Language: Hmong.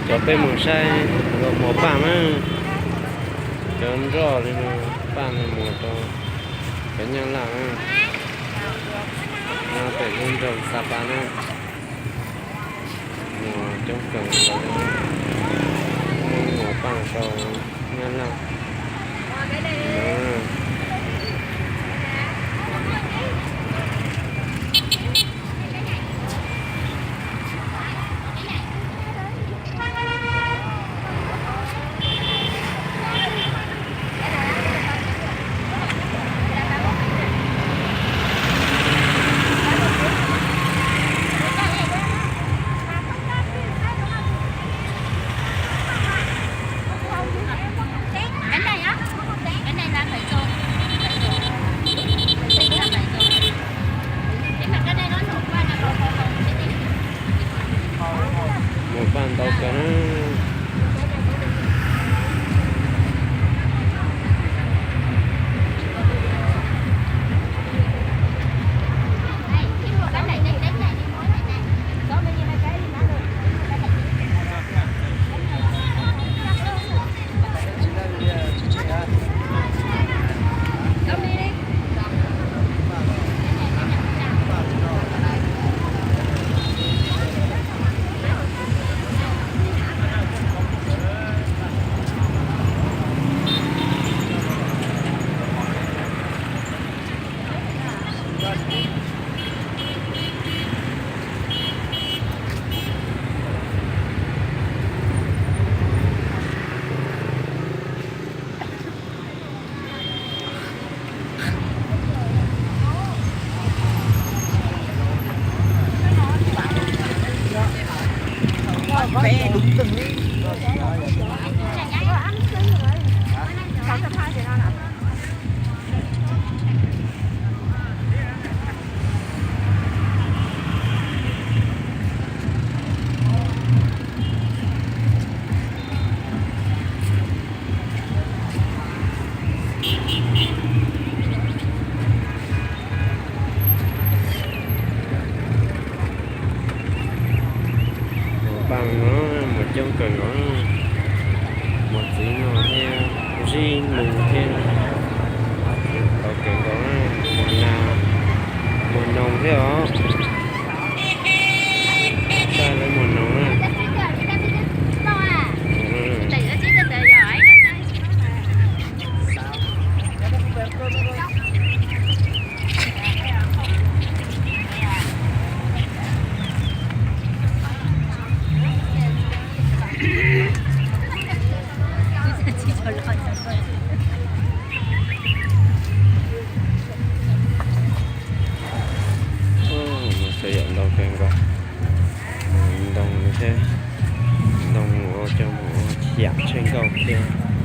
Cov peb mus saib los muag paj na, cov nroj li no, paj no muag rau cov nyab laj na, no pem lub nroog Xa Pa na, muag coob kawg, muag paj rau nyab laj. Muag paj ntau kawg na. Muag paj no muag coob kawg nkaus, muag txiv no thiab zib lus thiab, tau kawg nkaus, muag nas, muag noog thiab os. Saib lawv muag noog na. Xav yam ntau kawg nkaus, ntoo thiab, ntoo ua coj mus ua yam tsheej nkauj thiab.